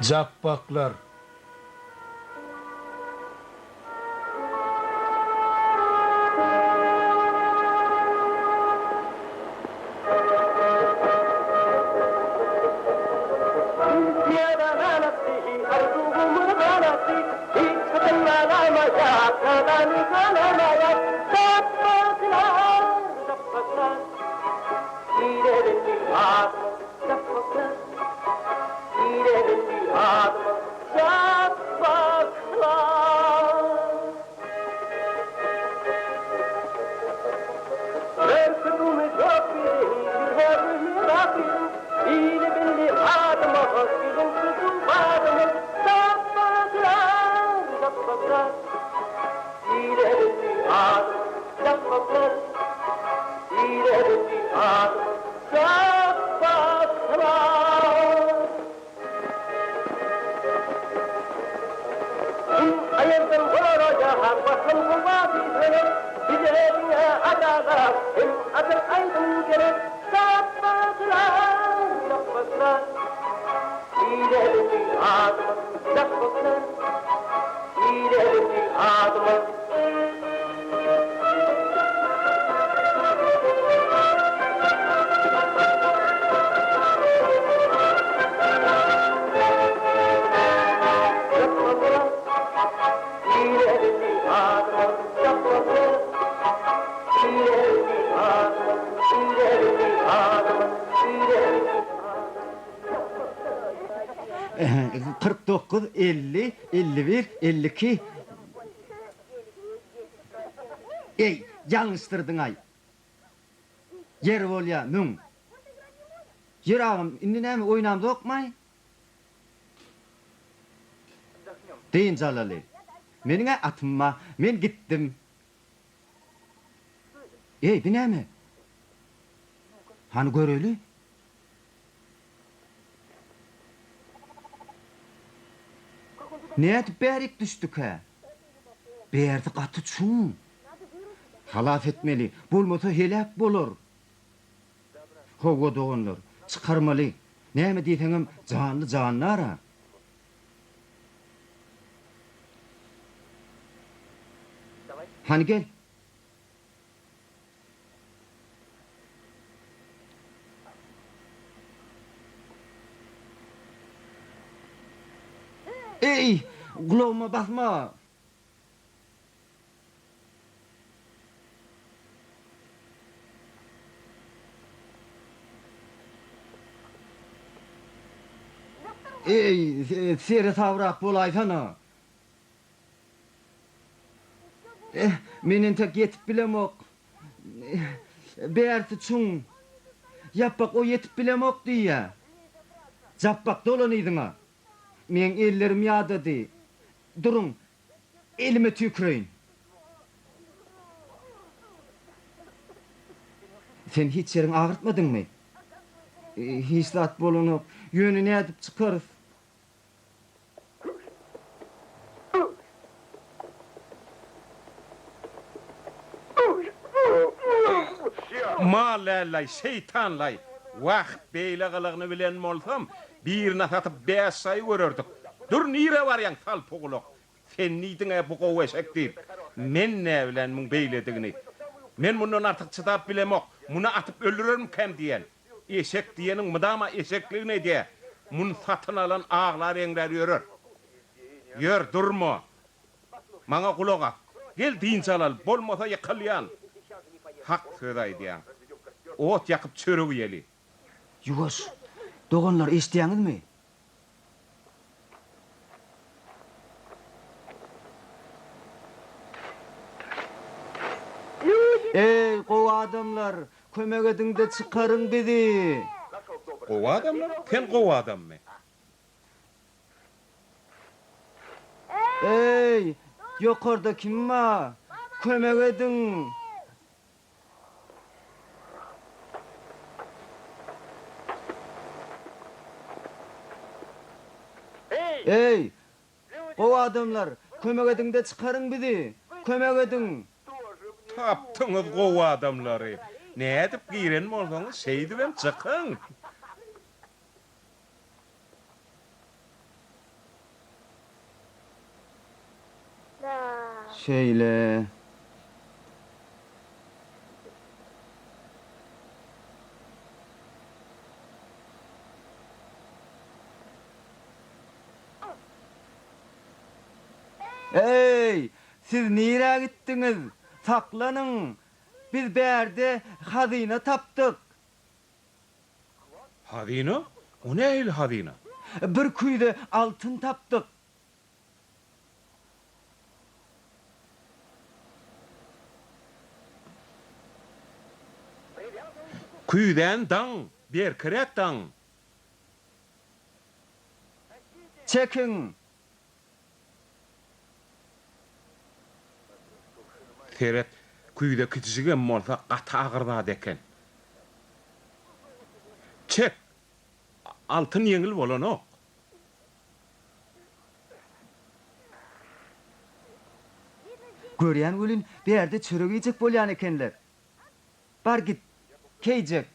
Japbaklar. 49, 50, 51, 52. Eý, ýalňyşdyrdyň-aý. Ýeri bolýa, müň. Ýeri agam, indi näme, oýnamzokmaý? Dynç alaly. Meniň-ä atym bar. Men gitdim. Eý, bi näme? Hany göreli. Nädip bärik düşdükä? Bärsi gaty çuň. Halas etmeli, bolmasa heläk bolar. Hawa, doganlar, çykarmaly. Näme diýseňem, janly jandar-a. Hany gel. Eý, gulagyma basma! Eý, seresabrak bolaýsana! Eh, men entek ýetip bilemok. Bärsi çuň. Ýapbak o ýetip bilemok diýýä. Japbak dolan yzyňa. Meň ellerim ýadady. Duruň, elime tüýküreýin. Sen hiç ýeriňi agyrtmadyňmy? Hiç zat bolanok. Ýöne nädip çykarys? Mal däl-laý, şeýtan-laý! Wah, beýle gylygyny bilen bolsam, birine satyp bäş şaýy görerdik. Dur, nirä barýaň, salpygulak? Sen diýdiň-ä bu gowy eşek diýip. Men näbilen muň beýledigini. Men mundan artyk çydap bilemok. Muny atyp öldürermikäm diýen. Eşek diýeniň mydama eşekligini edýär. Muny satyn alan aglar-eňrär ýörer. Ýör, durma. Maňa gulak as. Gel dynç alaly, bolmasa ýykylýan. Hak söz aýdýaň. Ot ýakyp çörek iýeli. Ýuwaş! Doganlar, eşidýäňizmi? Eý, gowy adamlar, kömek ediň-de çykaryň bizi! Gowy adamlar? Sen gowy adammy? Eý, ýokarda kim bar? Kömek ediň! Eý, gowy adamlar, kömek ediň-de çykaryň bizi! Kömek ediň! Tapdyňyz gowy adamlary. Nädip giren bolsaňyz şeýdibem çykyň. Şeýle. Eý, siz nirä gitdiňiz? Saklanyň! Biz bärde hazyna tapdyk. Hazyna? O nähili hazyna? Bir küýze altyn tapdyk. Küýzäni daň, berkiräk daň! Çekiň! Seret, küýze kiçijigem bolsa gaty agyr zat eken. Çek! Altyn ýeňil bolanok. Görýän welin, bärde çörek iýjek bolýan ekenler. Bar git, keýjek.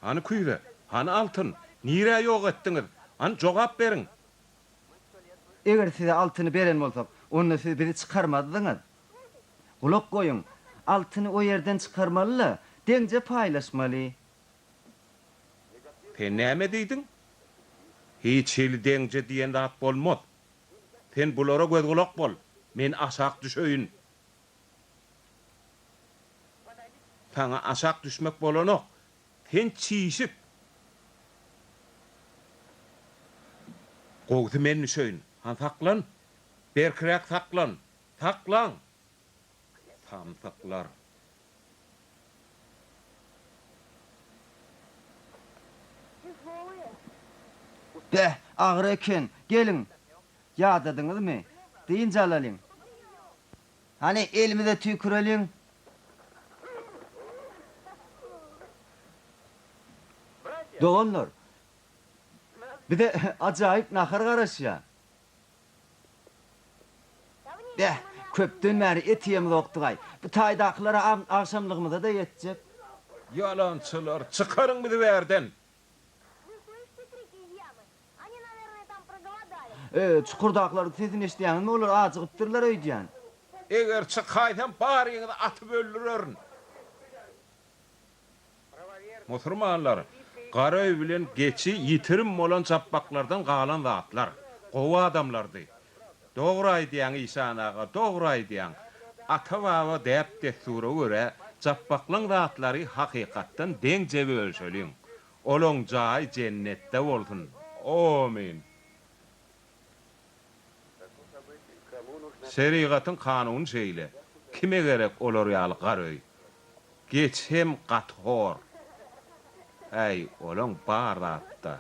Hany küýze? Hany altyn? Nirä ýok etdiňiz? Hany jogap beriň! Eger size altyny beren bolsak, onda siz bizi çykarmazdyňyz. Gulak goýuň, altyny o ýerden çykarmaly-da, deňje paýlaşmaly. Sen näme diýdiň? Hiç hili deňje diýen zat bolmaz. Sen bulara göz-gulak bol, men aşak düşeýin. Saňa aşak düşmek bolanok. Sen çişik. Gowusy men düşeýin. Han saklan. Berkiräk saklan. Saklan! Samsyklar. Beh, agyr eken. Geliň. Ýadadyňyzmy? Dynç alalyň. Hany, elimize tüýküreliň. Doganlar, bize ajaýyp nahar garaşýar. Beh, köpden bäri et iýemzokdygaý. Bu taýdakylara agşamlygymyza-da ýetjek. Ýalançylar, çykaryň bizi bärden! Çukurdakylaryň sesini eşidýäňizmi? Olar ajygypdyrlar öýdýän. Eger çykaýsam, baryňyzy atyp öldürerin. Musurmanlar, Garaöý bilen geçi ýitirim bolan çapbaklardan galan zatlar. Gowy adamlardy. Dogry aýdýaň işan aga, dogry aýdýaň. Ata-baba däp-dessura görä, çapbaklaň zatlary hakykatdan deňje bölşeliň. Olaň jaýy jennetde bolsun. Omyn. Şerigatyň kanuny şeýle. Kime gerek olar ýaly gar öý. Geçi hem gaty hor. Äý, olaň bar zatda.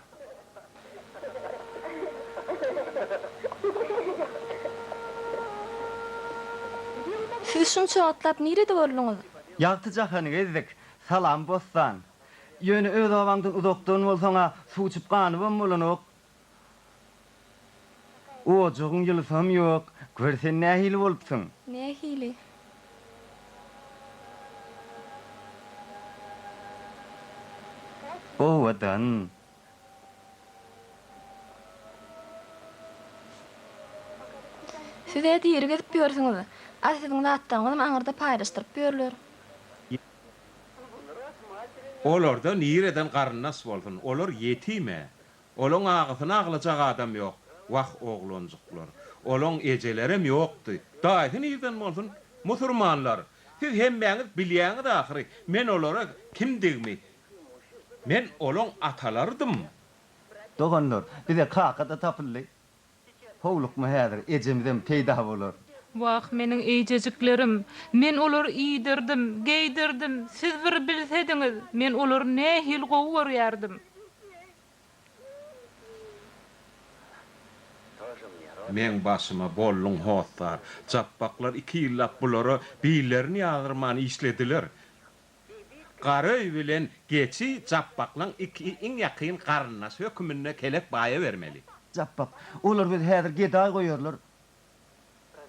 Siz şunça wagtlap nirede bolduňyz? Ýagty jahany gezdik. Salam Bossan. Ýöne öz obaňdan uzakdan bolsaň-a suw içip ganybam bolanok. Ojagyň ýylysam ýok. Gör sen nähili bolupsyň? Nähili? Owadan. Siz-ä diri gezip ýörsüňiz. A siziň zatlaryňyzam aňyrda paýlaşdyryp ýörler. Olarda nireden garyndaş bolsun, olar ýetim-ä. Olaň agysyny aglajak adam ýok. Wah, oglanjyklar. Olaň ejelerem ýokdy. Daýysy nirden bolsun? Musurmanlar! Siz hemmäňiz bilýäňiz ahyry, men olara kimdigimi. Men olaň atalarydym. Doganlar, bize kaka-da tapyldy. Howlukma häzir ejemizem peýda bolar. Wah, meniň eýjejiklerim! Men olary iýdirdim, geýdirdim, siz bir bilsediňiz, men olary nähili gowy görýärdim! Meň başyma bolduň hossar. Japbaklar iki ýyllap bulara billerini ýazdyrman işlediler. Garöý bilen geçi Japbaklaň iki iň ýakyn garyndaşy höküminde Kelek baýa bermeli. Japbak, olar bizi häzir gedaý goýarlar.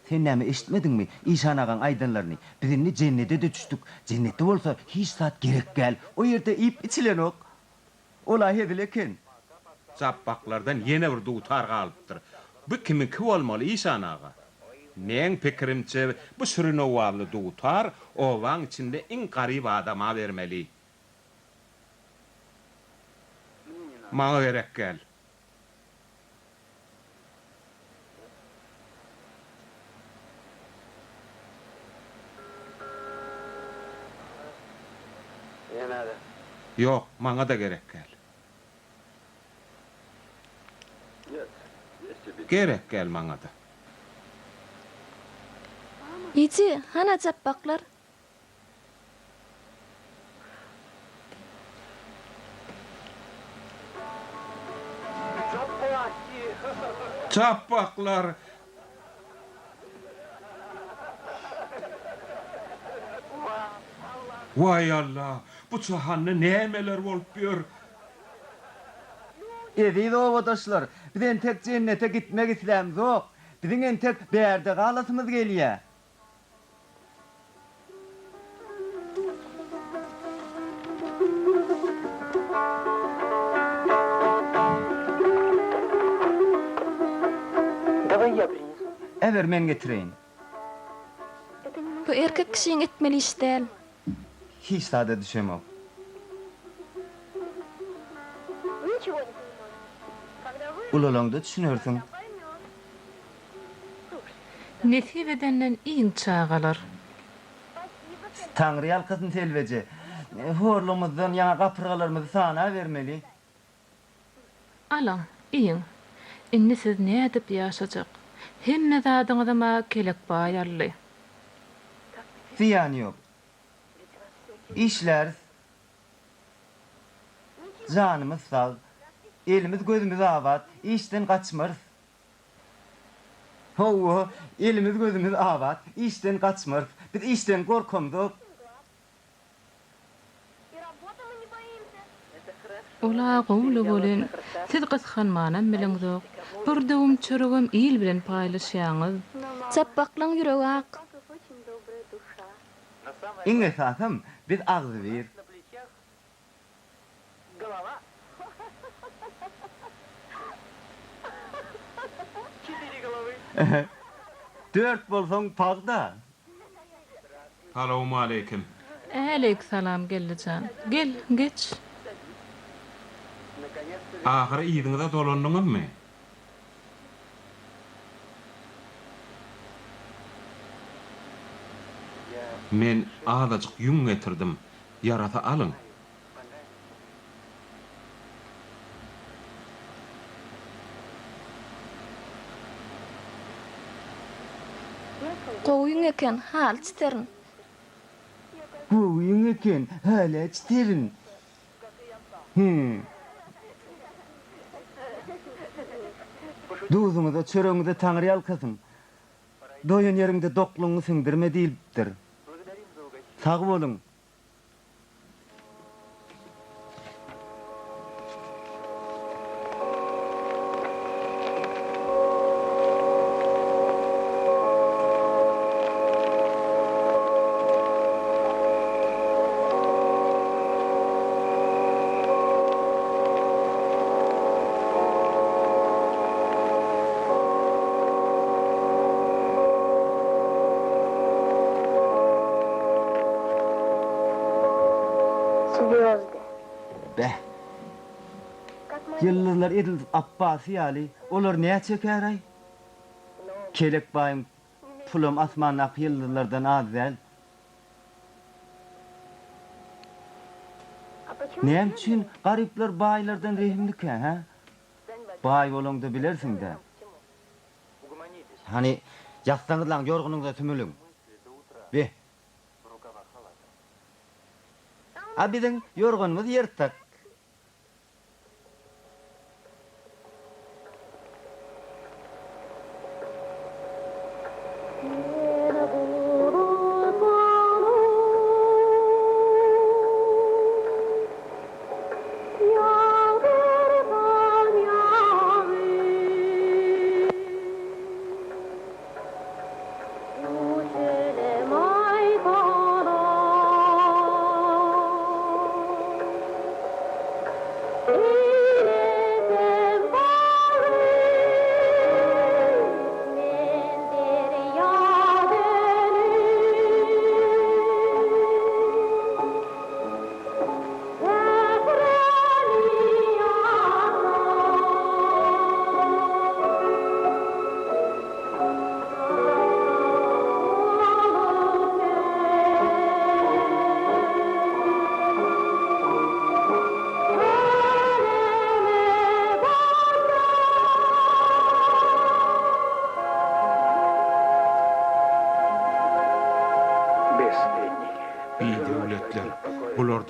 Sen näme eşitmediňmi, işan agaň aýdanlaryny? Biz indi jennede-de düşdük. Jennetde bolsa hiç zat gerek däl. O ýerde iýip-içilenok. Ol-a hezil eken. Japbaklardan ýene bir dutar galypdyr. Bu kimiňki bolmaly, işan aga? Meň pikirimçe, bu şirin owazly dutar obaň içinde iň garyp adama bermeli. Maňa gerek däl. Ýok, maňa-da gerek däl. Gerek däl maňa-da. Eje, hana japbaklar? Japbaklar! Waý Alla, bu jahanda nämeler bolup ýör? Eziz obadaşlar, biz entek jennete gitmek islämzok. Biziň entek bärde galasymyz gelýär. Äber men getireýin. Bu erkek kişiň etmeli işi däl. Hiç zada düşemok. Ulalaňda düşünersiň. Nesip edenden iýiň çagalar. Taňry ýalkasyn Selbeje. Horlugymyzdan ýaňa gapyrgalarymyzy sanabermeli. Alyň, iýiň. Indi siz nädip ýaşajak? Hemme zadyňyzam-a Kelekbaý aldy. Zyýany ýok. Işläris. Janymyz sag, elimiz gözümiz abat, işden gaçmarys. Hawa, elimiz gözümiz abat, işden gaçmarys. Biz işden gorkamzok. Ol-a gowy-la welin, siz gysganmanam bileňzok. Bir döwüm çöregem il bilen paýlaşýaňyz. Japbaklaň ýüregi ak. Iň esasam, biz agzybir. Dört bolsaň pagda. Salowmaleýkim. Äleýk salam Geldi jan. Gel, geç. Ahyry yzyňyza dolandyňyzmy? Men azajyk ýüň getirdim. Ýarasa alyň. Gowy ýüň eken, haly çiterin. Gowy ýüň eken, haly çiterin. Hü. Duzuňyza, çöregiňize Taňry ýalkasyn. Doýan ýeriňde doklugyňy siňdirme diýlipdir. Sag boluň. Beh. Ýyldyzlar edil Apbasy ýaly, olar näçe käraý? Kelek baýyň pulam asmandaky ýyldyzlardan az däl. Näme üçin garyplar baýlardan rehimlikä, hä? Baý bolaňda bilersiň-dä. Hany, ýatsaňyzlaň, ýorganyňyza sümüliň. Be. A biziň ýorganymyz ýyrtyk.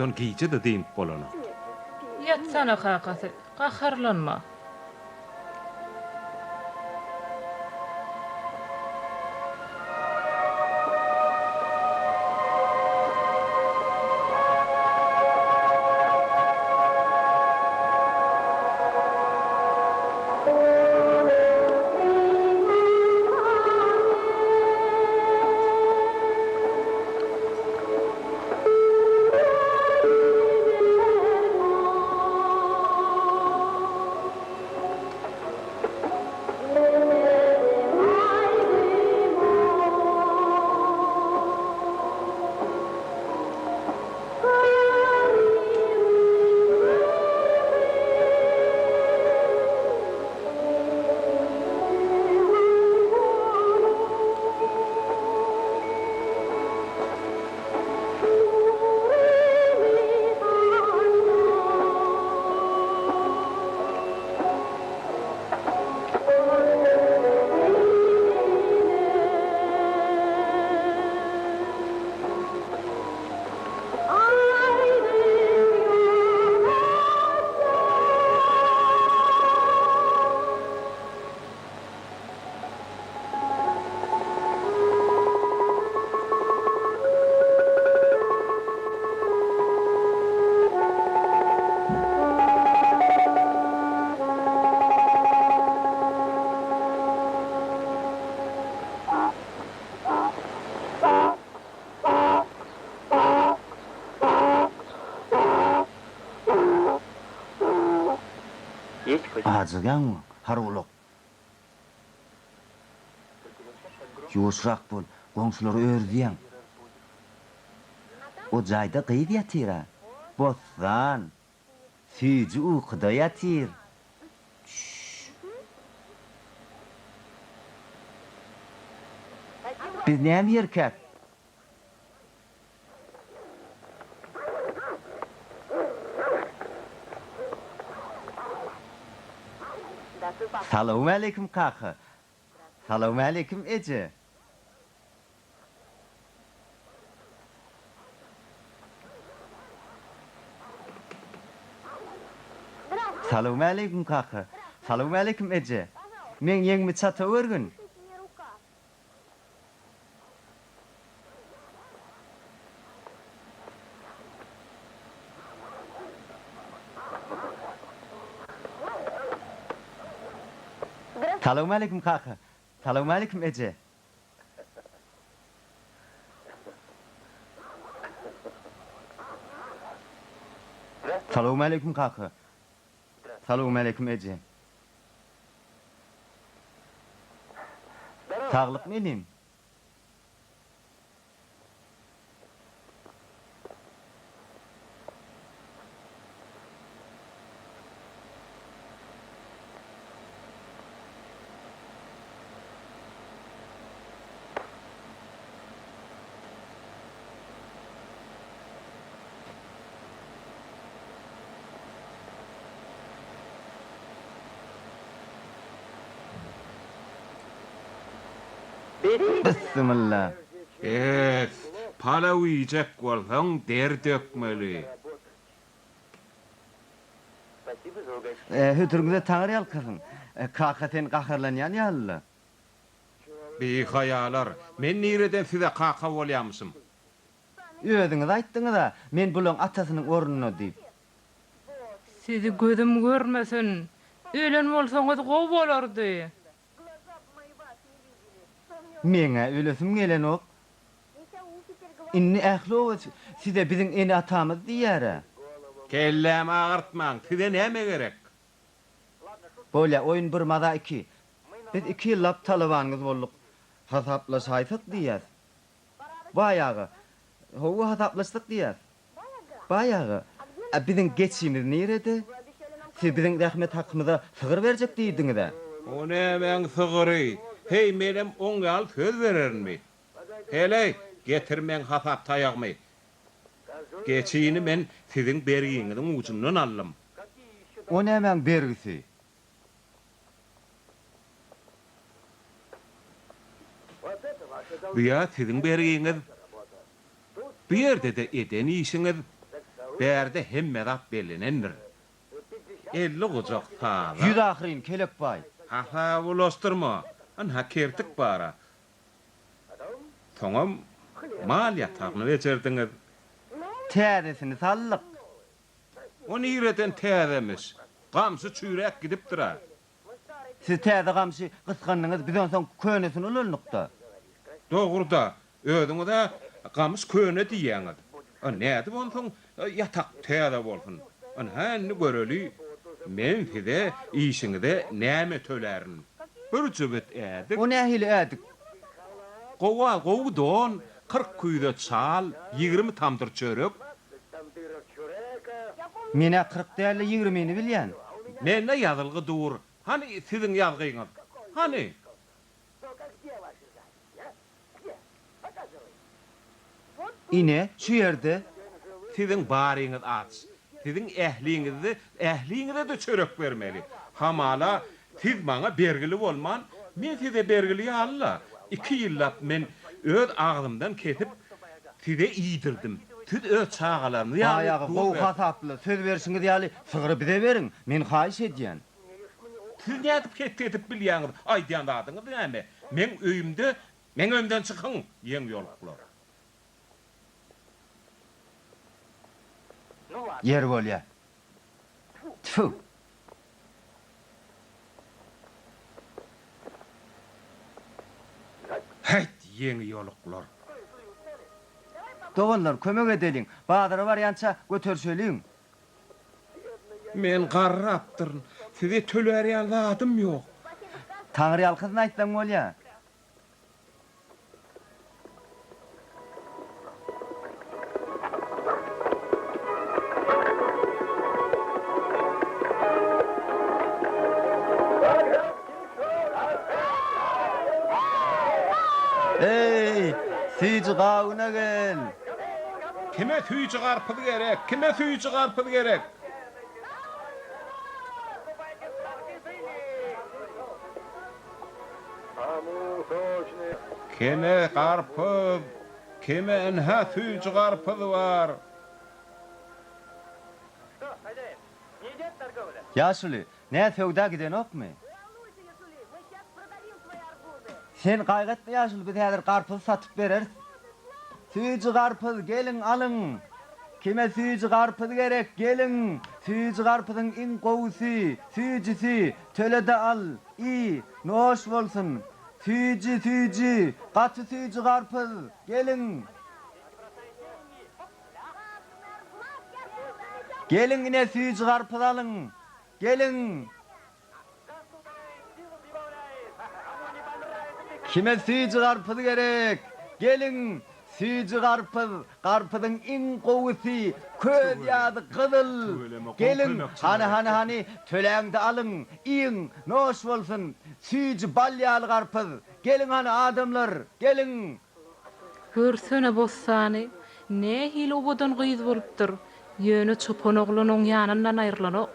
Olardan gije-de dynyp bolanok. Ýatsana kakasy, gaharlanma. Ajygýaňmy, hargulak? Ýuwaşrak bol, goňşulary örüzýäň. O jaýda gyz ýatyr-a. Bossan! Süýji ukuda ýatyr. Çüş. Biz näme ýerkäk? Salowmaleýkim kaka. Salowmaleýkim eje. Salowmaleýkim kaka. Salowmaleýkim eje. Meň ýeňimi çatawergin. Salowmaleýkim kaka. Salowmaleýkim eje. Salowmaleýkim kaka. Salowmaleýkim eje. Saglykmy inim? Bissimilla. Es, palaw iýjek bolsaň der dökmeli. Hödüriňize Taňry ýalkasyn. Kaka sen gaharlanýan ýaly-la. Bihaýalar, men nireden size kaka bolýamyşym? Özüňiz aýtdyňyz-a, men bulaň atasynyň ornuna diýip. Sizi gözüm görmesin. Ölen bolsaňyz gowy bolardy. Meň-ä ölesim gelenok. Indi ähli oba size biziň ene-atamyz diýýär-ä. Kellämi agyrtmaň, size näme gerek? Bolýa, oýun bir, maza iki. Biz iki ýyllap talabanyňyz bolduk. Hasaplaşaýsak diýýäs. Baý aga, Hawa, hasaplaşsak diýýäs. Baý aga, A biziň geçimiz nirede? Siz biziň zähmet hakymyza sygyr berjek diýdiňiz-ä? O nämäň sygyry? Heý, menem oň ýaly söz bererinmi? Heleý, getir meň hasap taýagymy. Geçini men siziň bergiňiziň ujundan aldym. O nämäň bergisi? Bu-ýa siziň bergiňiz. Bu ýerde-de eden işiňiz. Bärde hemme zat bellenendir. 50 gujak sazak. Ýüz ahyryn, Kelekbaý. Hasaby bulaşdyrma. Ynha kertik bar-a. Soňam mal ýatagyny bejerdiňiz. Täzesini saldyk. O nireden täzemiş? Gamşy çüýräp gidipdir-ä. Siz täze gamşy gysgandyňyz, biz onsoň könesini ulandyk-da. Dogry-da, özüňiz-ä gamyş köne diýýäňiz. A nädip onsoň ýatak täze bolsun? Ynha indi göreli, men size işiňize näme tölärin? Bir jübüt ädik. O nähili ädik? Gowa gowy don, 40 küýze çal, 20 tamdyr çörek. Men-ä 40 däl-de, ýigrimini bilýän. Mende ýazylgy dur. Hany siziň ýazgyňyz? Hany? Ine, şu ýerde. Siziň baryňyz aç. Siziň ähliňizde, ähliňize-de çörek bermeli. Hamala, siz maňa bergili bolman, men size bergili ýaly-la. Iki ýyllap men öz agzymdan kesip, size iýdirdim. Siz öz çagalaryňyz ýaly Baý aga, gowy hasaply, söz berşiňiz ýaly, sygry bize beriň, men haýyş edýän. Siz nädip hetdi edip bilýäňiz, aýdýan zadyňyz näme? Meň öýümde, meň öýümden çykyň, ýeň ýoluklar. Ýeri bolýa. Tfu! Häýt, ýeňi ýoluklar. Doganlar, kömek edeliň. Bazara barýança göterişeliň. Men garrapdyryn. Size tölär ýaly zadym ýok. Taňryýalkasyn aýtsaň bolýa. Eý, süýji gawuna gel! Kime süýji garpyz gerek? Kime süýji garpyz gerek? Kime garpyz? Kime ynha süýji garpyz bar? Ýaşuly, nä söwda gidenokmy? Sen gaýgy etme ýaşuly, biz häzir garpyzy satyp bereris. Süýji garpyz, geliň, alyň! Kime süýji garpyz gerek, geliň! Süýji garpyzyň iň gowusy, süýjüsi, töle-de al, iý, noş bolsun! Süýji, süýji, gaty süýji garpyz, geliň! Geliň, ine, süýji garpyz alyň! Geliň! Kime süýji garpyz gerek? Geliň, süýji garpyz, garpyzyň iň gowusy, köz ýaly gyzyl. Geliň, hany, hany, hany, töläň-de alyň, iýiň, noş bolsun, süýji bal ýaly garpyz. Geliň hany, adamlar, geliň! Görsene Bossany, nähili owadan gyz bolupdyr, ýöne çopan oglan oň ýanyndan aýrylanok.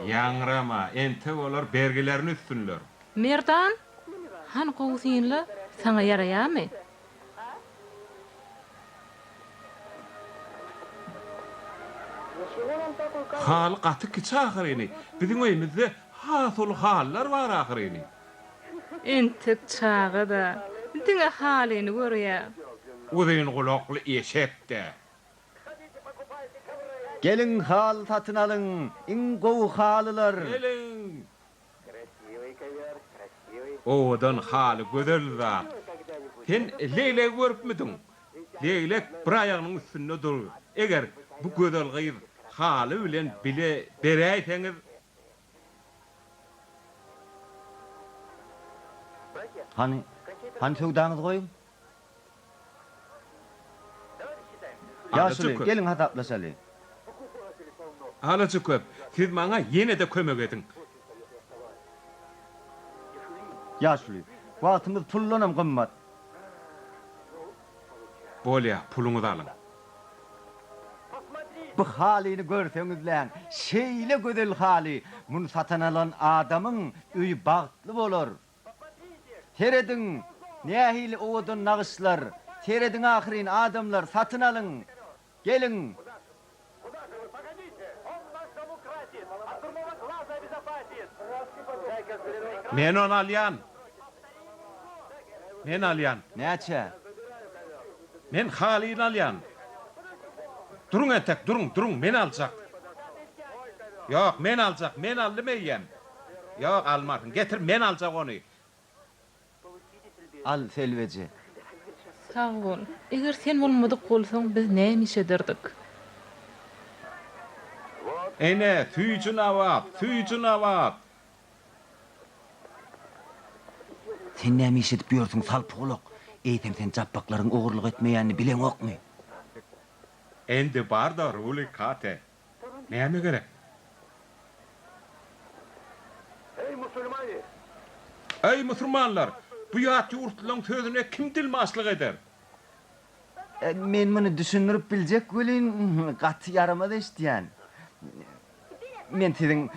Ýaňrama, entek olar bergilerini ütsünler. Merdan, hany gowy synla, saňa ýaraýarmy? Haly gaty kiçi ahyryny, biziň öýümizde has uly halylar bar ahyryny. Entek çaga-da, diňe halyny görýär. Uzyn gulakly eşek-dä. Geliň haly satyn alyň, iň gowy halylar. Geliň! Owadan haly gözel zat. Sen leglegi görüpmidiň? Leglek bir aýagynyň üstünde dur. Eger bu gözel gyz haly bilen bile beräýseňiz. Hany, hany söwdaňyzy goýuň. Ýaşuly, geliň hasaplaşaly. Alyjy köp. Siz maňa ýene-de kömek ediň. Ýaşuly, wagtymyz puldanam gymmat. Bolýa, puluňyzy alyň. Bu halyny görseňizläň, şeýle gözel haly. Muny satyn alan adamyň öýi bagtly bolar. Serediň, nähili owadan nagyşlar! Serediň ahyryn, adamlar, satyn alyň! Geliň! Men ony alýan. Men alýan. Näçe? Men halyny alýan. Duruň entek, duruň, duruň, men aljak. Ýok, men aljak, men aldym eýýäm. Ýok, almarsyň. Getir, men aljak ony. Al, Selweje. Sag bol. Eger sen bolmadyk bolsaň, biz näme iş ederdik? Ene, süýji nabat, süýji nabat! Sen näme iş edip ýörsüň, salpygulak? Eýsem sen japbaklaryň ogurlyk etmeýänini bileňokmy? Endi bar-da, Ruli Kate. Näme gerek? Eý, musulmanlar! Bu ýat ýurtlylaň sözüne kim dilmaçlyk eder? Men muny düşündirip biljek welin, gaty ýaramaz eşidýän. Men siziň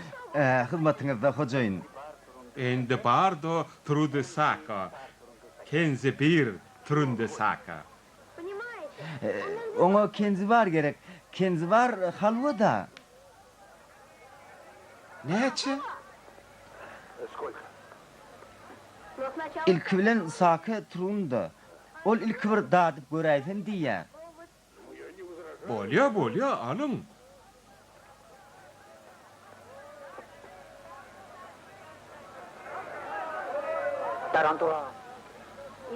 hyzmatyňyzda, hojaýyn. Endi bardo Trudesaka, Kenzi bir Trundesaka. Oňa kenzibar gerek. Kenzibar halwa-da. Näçe? Ilki bilen sake trunda. Ol ilki bir dadyp göräýsem diýýä. Bolýa, bolýa, alyň.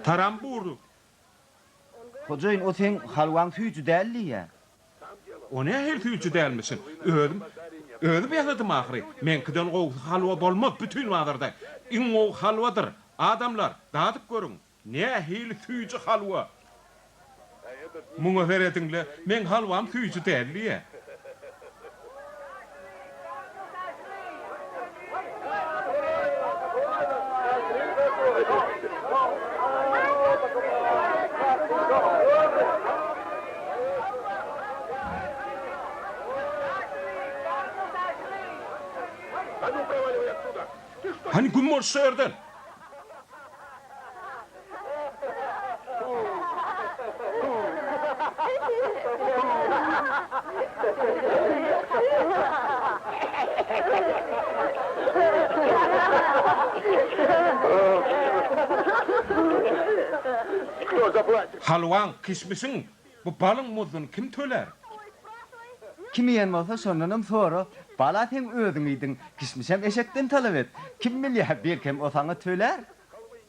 Tarambur. Hojaýyn, o seň halwaň süýji däl diýýä. O nähili süýji dälmişin? Özüm, özüm ýasadym ahyry. Meňkiden gowusy halwa bolmaz bütin bazarda. Iň gowy halwadyr. Adamlar, dadyp görüň. Nähili süýji halwa! Muňa serediň-le, meň halwam süýji däl diýýä. Hany güm bol şu ýerden! Halwaň, kişmişiň, bu balyň muzduny kim tölär? Kim iýen bolsa şondanam sora. Bala seň özüň iýdiň, kişmişem eşekden talap et. Kim bilýär, belkem o saňa tölär.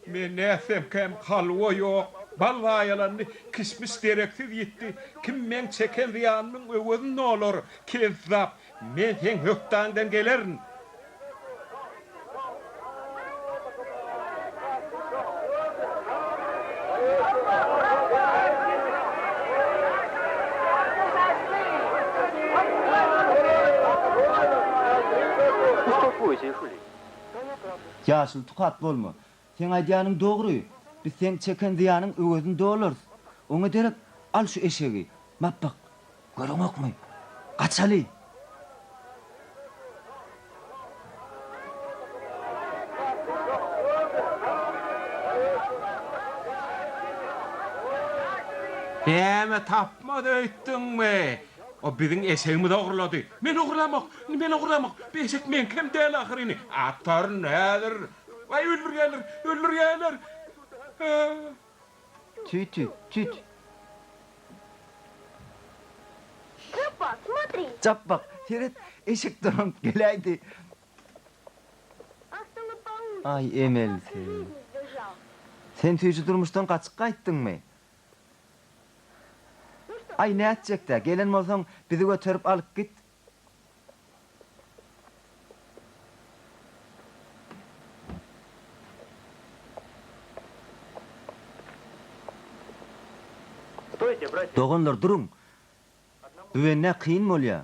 Men nätsemkäm, halwa ýok, bal zaýalandy, kişmiş dereksiz ýitdi. Kim meň çeken zyýanymyň öwezini dolar? Kezzap, men seň hökdaňdan gelerin. Ýaşuly tukat bolma. Seň aýdýanyň dogry. Biz seň çeken zyýanyň öwezini dolarys. Oňa derek al şu eşegi. Mapbak, göreňokmy? Gaçaly! Näme tapmaz öýtdüňmi? O biziň eşegimizi ogurlady. Men ogurlamok, men ogurlamok. Bu eşek meňkem däl ahyryny. Ataryn häzir. Waý, öldürýärler, öldürýärler. Tüt, tüt. Japbak, seret, eşek dolanyp geläýdi. Aý, emelsiz. Sen süýji durmuşdan gaçyp gaýtdyňmy? Aý, nätjek-dä, gelen bolsaň, bizi göterip alyp git. Doganlar, duruň! Bu bendä kyn bolýa.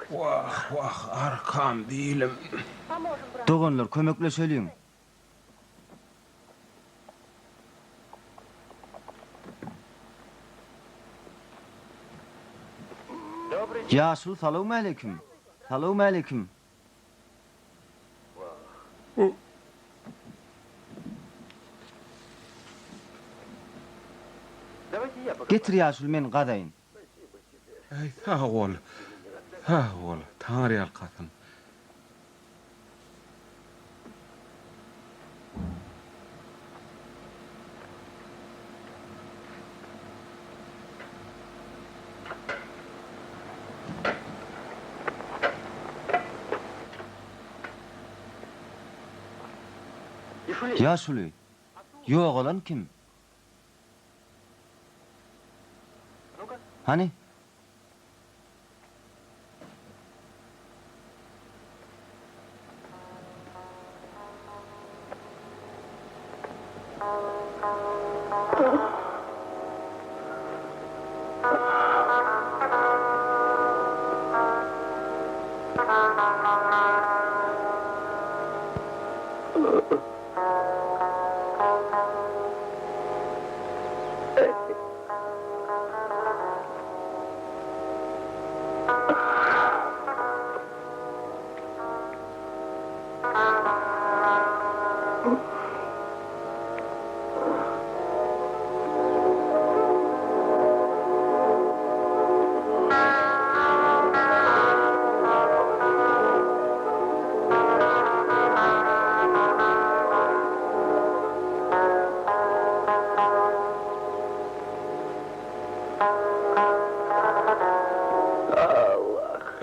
Wah, wah, arkam, bilim. Doganlar, kömekleşeliň! Ýaşuly salowmaleýkim. Salowmaleýkim. Getir ýaşuly men gazaýyn. Äý sag bol, sag bol, taňryýalkasyn. Ýaşuly, ýogalan kim? Hany?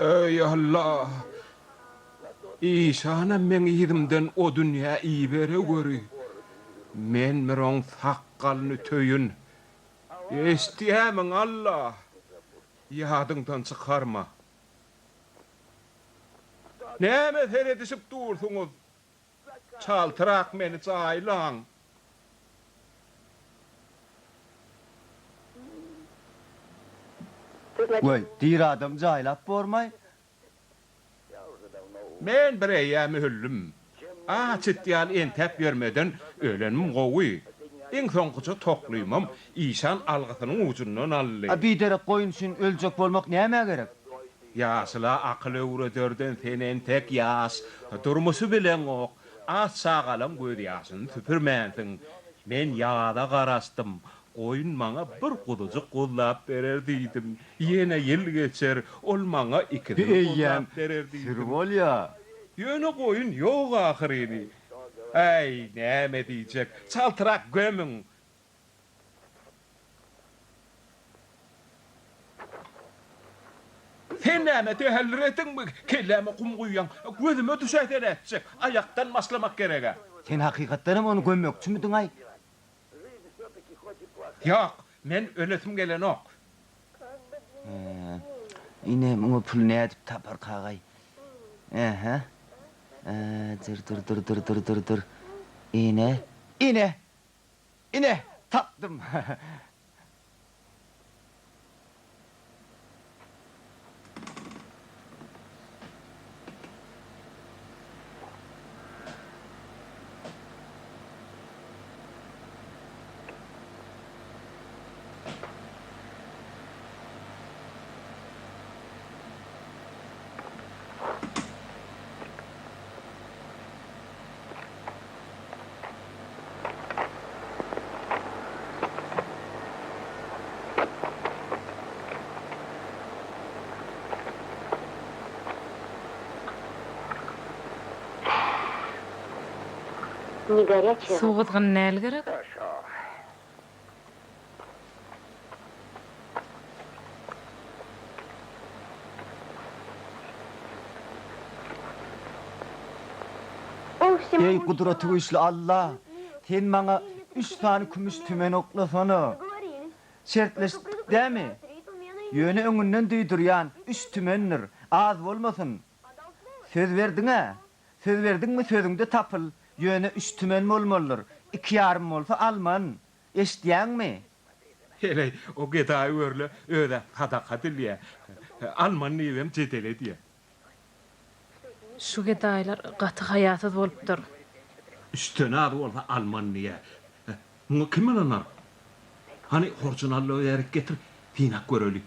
Eý Allah! Işanam meň yzymdan o dünýä ibereweri. Men bir oň sakgalyny töýün. Eşitýämiň Allah! Ýadyňdan çykarma. Näme seredişip dursuňyz? Çaltrak meni jaýlaň. Weý, diri adamy jaýlap bormaý? Men bir eýýäm öldüm. Aç it ýaly entäp ýörmeden ölenim gowy. Iň soňkuja toklymam işan algysynyň ujundan aldy. A biderek goýun üçin öljek bolmak nämä gerek? Ýaşula akyl öwrederden sen entek ýaş, durmuşy bileňok, aç çagalaň gözýaşyny süpürmänsiň. Men ýaza garaşdym, goýun maňa bir guzujyk guzlap berer diýdim. Ýene ýyl geçer, ol maňa Bi ikisini eýýäm guzlap berer süri diýdim. bolýa. Ýöne goýun ýok ahyryny. Äý, näme diýjek, çaltrak gömüň! Sen näme dälirädiňmi, kelläme gum guýýaň, gözüme düşäýse nätjek, aýakdan başlamak gereg-ä. Sen hakykatdanam ony gömmekçimidiň-aý? Ýok, men ölesim gelenok. Hä, ine, muňa pul nädip taparkagaý? Ähä. Dyr-dyr-dyr-dyr-dyr-dyr. Ine, ine! Ine, tapdym! Suw gyzgyn däl gerek? Eý, Gudratygüýçli Alla! Sen maňa üç sany kümüş tümen oklasana. Şertleşdik dämi? Ýöne öňünden duýdurýan, üç tümendir, az bolmasyn. Söz berdiň-ä? Söz berdiňmi, sözüňde tapyl. Ýöne üç tümen bolmalydyr. Iki ýarym bolsa alman. Eşidýäňmi? Heleý, o gedaý görle, öz-ä sadaka dilýä. Alman diýibem jedel edýä. Şu gedaýlar gaty haýasyz bolupdyr. Üçden az bolsa alman diýýä. Muňa kim ynanar? Hany, horjun al-da bärik getir, synap göreli.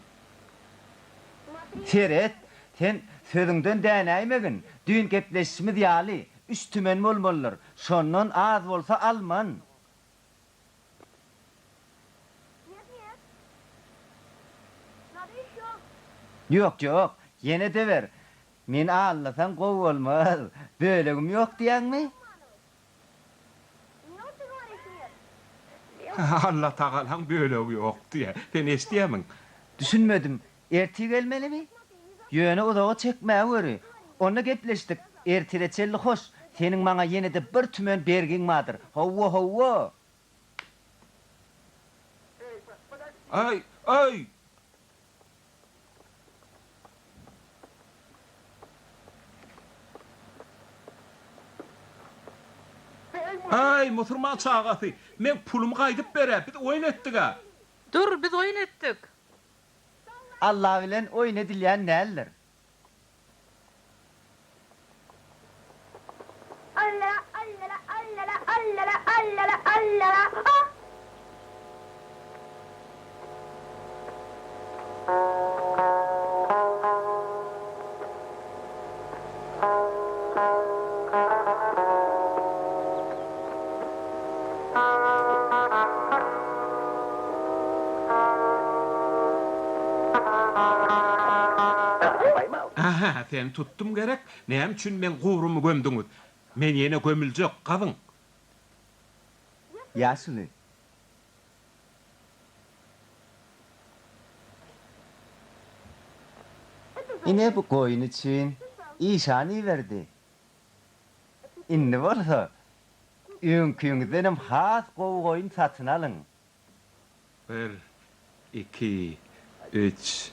Seret, sen sözüňden dänäýmegin. Düýn gepleşişimiz ýaly, üç tümen bolmalydyr. Şondan az bolsa alman. Ýok, ýok, ýene-de ber. Meni aldasaň gowy bolmaz. Bölegim ýok diýýäňmi? Allatagalaň bölegi ýok diýýä. Sen eşidýämiň? Düşünmedim. Ertir gelmelimi? Ýöne uzaga çekmäweri. Onda gepleşdik. Ertire çenli hoş. Seniň maňa ýene-de bir tümen bergiň bardyr. Hawa, hawa! Aý, aý! Aý, musurman çagasy, meň pulumy gaýdyp ber-ä, biz oýun etdik-ä. Dur, biz oýun etdik. Alla bilen oýun edilýän däldir. Aha, seni tutdum gerek? Näme üçin meň gubrumy gömdüňiz? Men ýene gömüljek, gazyň! Ýaşuly. Ine bu goýun üçin işan iberdi. Indi bolsa, öňküňizdenem has gowy goýun satyn alyň. Bir, iki, üç.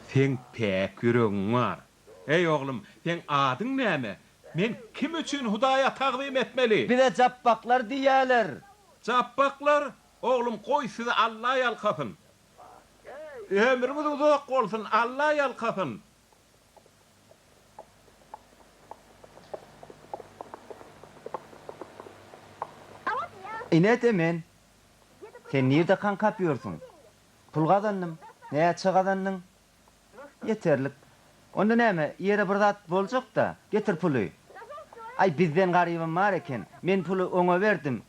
Seň päk ýüregiň bar. Eý, oglum, seň adyň näme? Men kim üçin Hudaýa tagzym etmeli? Bize japbaklar diýýärler. Japbaklar? Oglum, goý sizi Alla ýalkasyn. Ömrüňiz uzak bolsun, Alla ýalkasyn. Ine-de men. Sen nirde kaňkap ýörsüň? Pul gazandym. Näçe gazandyň? Ýeterlik. Onda näme, ýere bir zat boljak-da. Getir puly. Aý, bizden garybam bar eken. Men puly oňa berdim.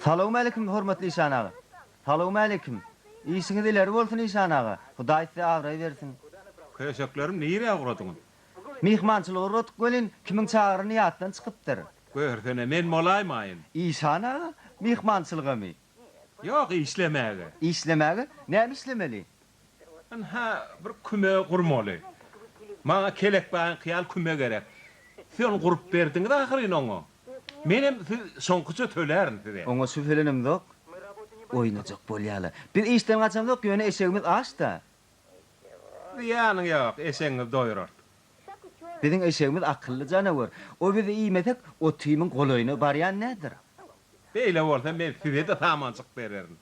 Salowmaleýkim, hormatly işan aga. Salowmaleýkim. Işiňiz ileri bolsun, işan aga. Hudaý size abraý bersin. Köşeklerimi nirä ugradyňyz? Myhmançylyga ugradyk welin, kimiň çagyrany ýatdan çykypdyr. Görsene, men bolaýmaýyn. Işan aga, myhmançylygamy? Ýok, işlemäge. Işlemäge? Näme işlemeli? Ynha, bir küme gurmaly. Maňa Kelekbaýyňky ýaly küme gerek. Siz ony gurup berdiňiz ahyryn oňa. Menem siz şoňkyça tölärin size. Oňa şübhelenemzok. Oýnajak bolýarlar. Biz işden gaçamzok, ýöne eşegimiz aç-da. Zyýanyň ýok, eşegiňizi doýurarys. Biziň eşegimiz akylly janawer. O bizi iýmesek, otymyň golaýyna barýan nädir? Beýle bolsa, men size-de samanjyk bererin.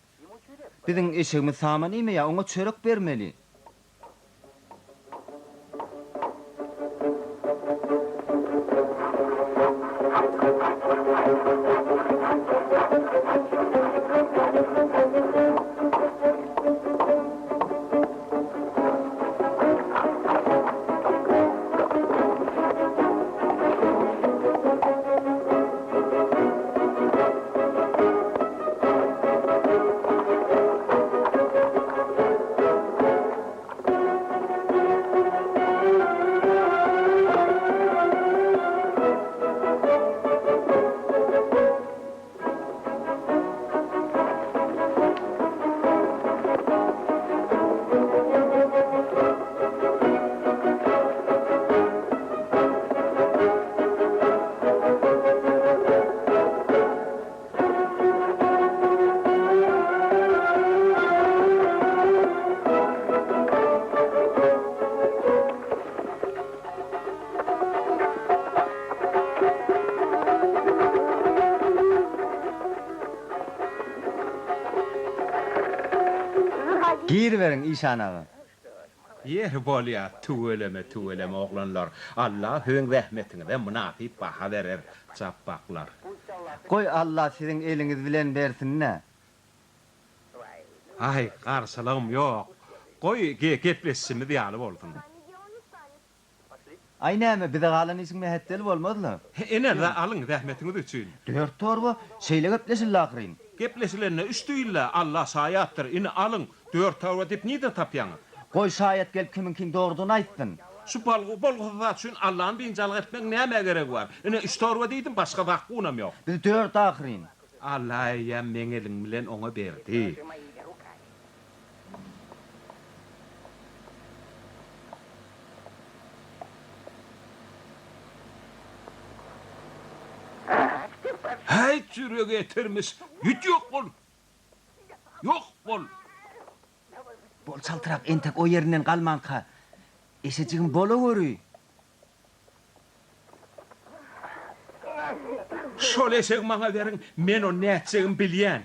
Biziň eşegimiz saman iýmeýär, oňa çörek bermeli. Giriberiň işan aga. Ýeri bolýa tüweleme tüweleme oglanlar Alla siziň zähmetiňize mynasyp baha berer Japbaklar. Goý Alla siziň eliňiz bilen bersinda. Aý garşylygym ýok. Goý gepleşişimiz ýaly bolsun. Aý näme, bize galan işiň mähetdel bolmaz-la. Ine, alyň, zähmetiňiz üçin. Dört torba? Şeýle gepleşildi ahyryn. Gepleşilende üç diýildi, Alla şaýatdyr. Ine, alyň, dört torba diýip nirden tapýaňyz? Goý, şaýat gelip kimiňkiň dogrudygyny aýtsyn. Şu bolgy, bolgusyz zat üçin Allany biynjalyk etmegiň nämä geregi bar? Ine, üç torba diýdim, başga zakgunam ýok. Biz dört ahyryn. Alla eýýäm meň elim bilen oňa berdi. Häýt ýüregi etermiş, ýüt ýok bol! Ýok bol! Bol çaltrak entek o ýerinden galmanka. Eşejigim bolaweri. Şol eşegi maňa beriň, men ony nätjegimi bilýän.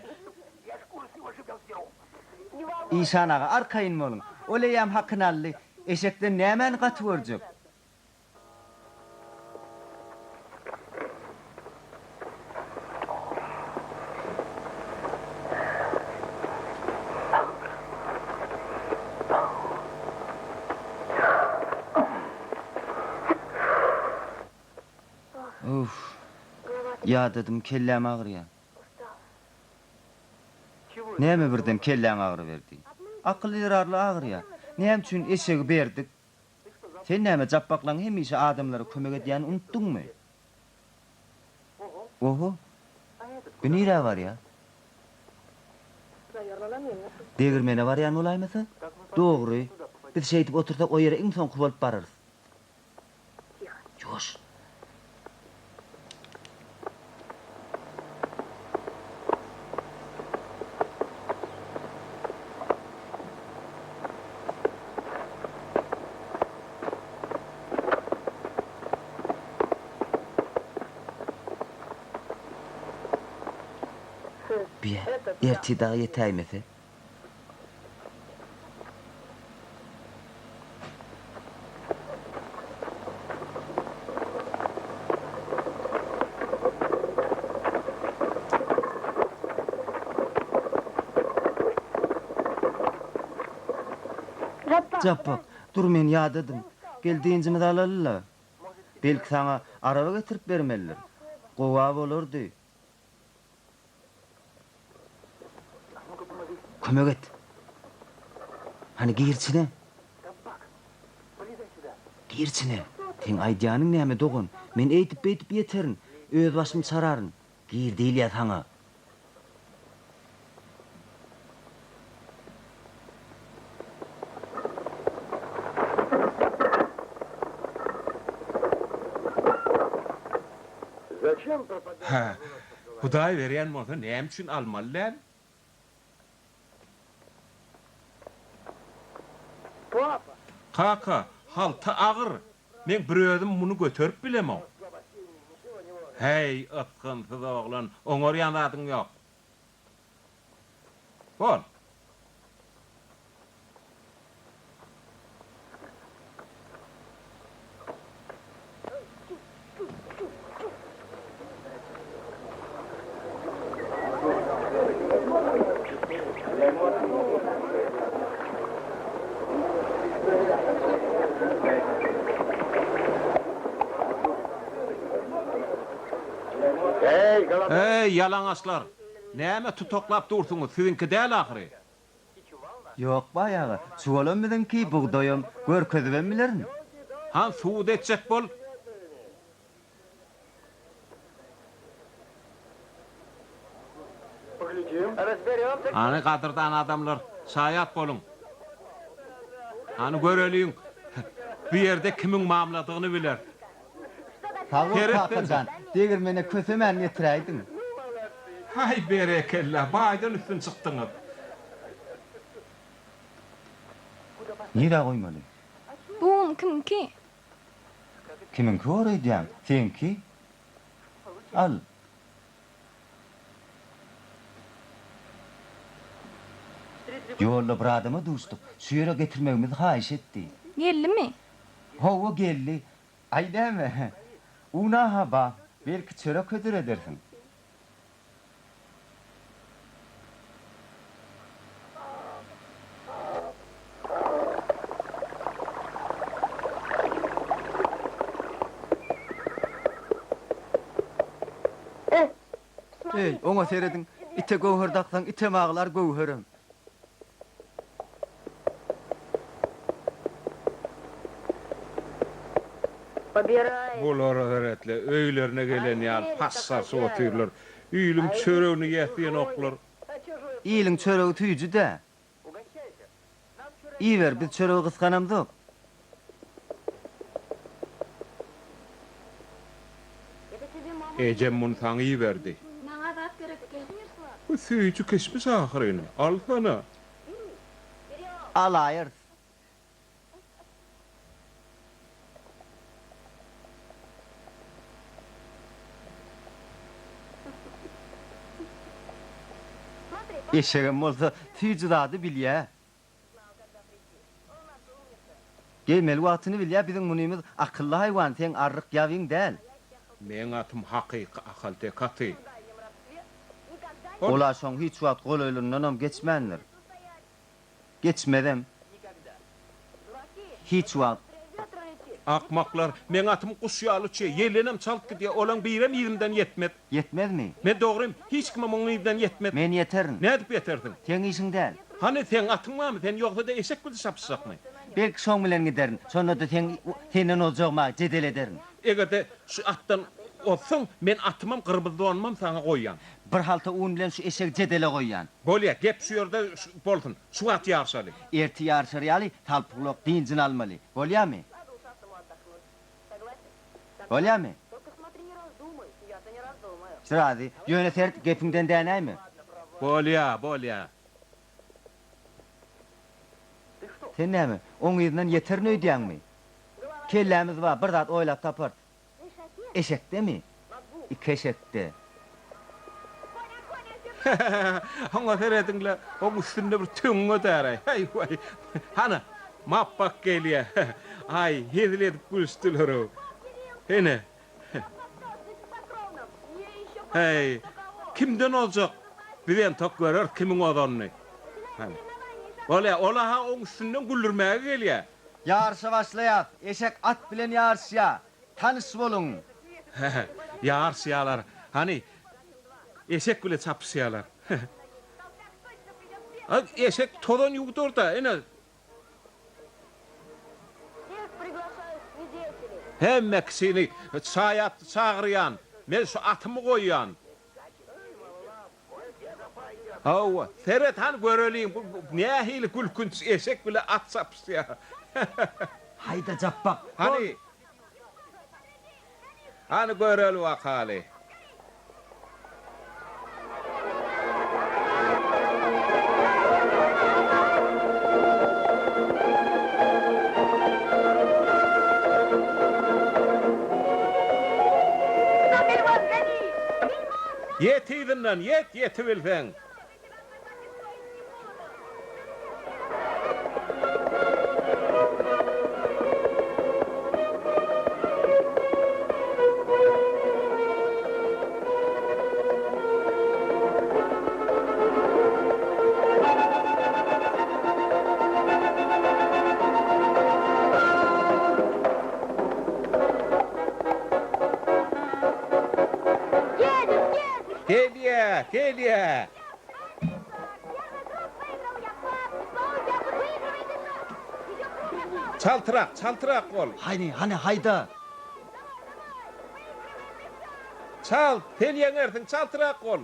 Işan aga, arkaýyn boluň. Ol eýýäm hakyny aldy. Eşekden nämäni gaty görjek? Uff. Ýadadym, kelläm agyrýar. Näme birden kelläň agyryberdi? Akyl zerarly agyrýar. Näme üçin eşegi berdik? Sen näme Japbaklaň hemişe adamlara kömek edýänini unutdyňmy? Oho. Bu nirä barýar? Degirmene barýan bolaýmasa? Dogry. Biz şeýdip otursak o ýere iň soňky bolup bararys. Ýuwaş. Biýe, ertir dagy ýetäýmese. Japbak, dur men ýadadym. Gel dynjymyzy alaly-la. Belki saňa araba getirip bermelidir. Gowa bolardy. Kömek et. Hany gir içine. Gir içine. Seň aýdýanyň näme dogan? Men eýdip-beýdip ýeterin. Öz başym çararyn. Gir diýilýä saňa. Hä, Hudaý berýän bolsa näme üçin almaly däl? Kaka, halta agyr. Men bir özüm muny göterip bilemok. Häý, ysgynsyz oglan, oňarýan zadyň ýok. Bol. Eý, ýalaňaçlar! Näme tutaklap dursuňyz, siziňki däl ahyry! Ýok, baý aga, çuwalam biziňki, bugdaýam, görkezibem bilerin. Han, subut etjek bol! Hany, gadyrdan adamlar, şaýat boluň! Hany, göreliň, bu ýerde kimiň mamladygyny bileris. Sag bol, kaka jan, degirmene kösemän getiräýdiň. Haý, berekella, baýdan üstün çykdyňyz. Nirä goýmaly? Bu un kimiňki? Kimiňki bor öýdýäň? Seňki. Al. Ýolda bir adama duşduk. Şu ýere getirmegimizi haýyş etdi. Geldimi? Hawa, geldi. Aý näme? Una-ha bar. Belki çörek hödür edersiň. Eý, oňa serediň, ite göwher daksaň, item aglar, göwherem. Bulara seret-le, öýlerine gelen ýaly passaşyp otyrlar. Iliň çöregini iýäsigenoklar. Iliň çöregi süýji-dä. Iýiber, biz çöregi gysganamzok. Ejem muny saňa iberdi. Maňa zat gerek däl. Bu süýji kişmiş ahyryn, alsana. Alaýarys. Eşegem bolsa süýji zady bilýä. Gelmeli wagtyny bilýä biziň munymyz akylly haýwan seň arryk ýabyň däl. Meň atym hakyky ahalteke aty. Ol-a şoň hiç wagt golaýlyndanam geçmändir. Geçmezem. Hiç wagt. Akmaklar, meň atym guş ýaly uçýar, ýeldenem çalt gidýär, olaň birem yzymdan ýetmez. Ýetmezmi? Men dogrym, hiç kimem oň yzyndan ýetmez. Men ýeterin. Nädip ýetersiň? Seň işiň däl. Hany, seň atyň barmy? Sen ýogsa-da eşek bilen çapyşjakmy? Belki şoň bilen giderin. Şonda-da seň senden ozjagyma jedel ederin. Eger-de şu atdan ozsaň, men atymam, gyrmyzy donumam saňa goýýan. Bir halta un bilen şu eşegi jedele goýýan. Bolýa, gep şu ýerde bolsun. Şu wagt ýaryşaly. Ertir ýaryşar ýaly salpygulak dynjyny almaly. Bolýamy? Bolýamy? Razy. Ýöne seret, gepiňden dänäýme. Bolýa, bolýa. Sen näme, oň yzyndan ýeterin öýdýäňmi? Kellämiz bar, bir zat oýlap taparys. Eşekdemi? Iki eşekde. Oňa serediň-le, oň üstünde bir töňňe däraý. Haý, waý. Hana, Mapbak gelýä. Aý, hezil edip gülüşdiler-ow. Ene. Häý, kimden ozjak? Biz entek göreris kimiň ozanyny. Hany. Bolýa, ol-a oň üstünden güldürmäge gelýä. Ýaryşa başlaýas. Eşek at bilen ýaryşýa. Tanyş boluň. Hä, ýaryşýalar. Hany, eşek bile çapyşýalar. A, eşek tozan ýuwdar-da, ine. Hemme kişini şaýat çagyrýan. Men şu atymy goýýan. Hawa, seret hany göreliň, bu nähili gülkünç eşek bile at çapyşýar. Haýda Japbak, bol! Hany, hany göreli bakaly. Ýet yzyndan, ýet, ýetibilseň! Gelýä, gelýä! Çaltrak, çaltrak bol! Hany, hany, haýda! Çalt, sen ýeňersiň, çaltrak bol!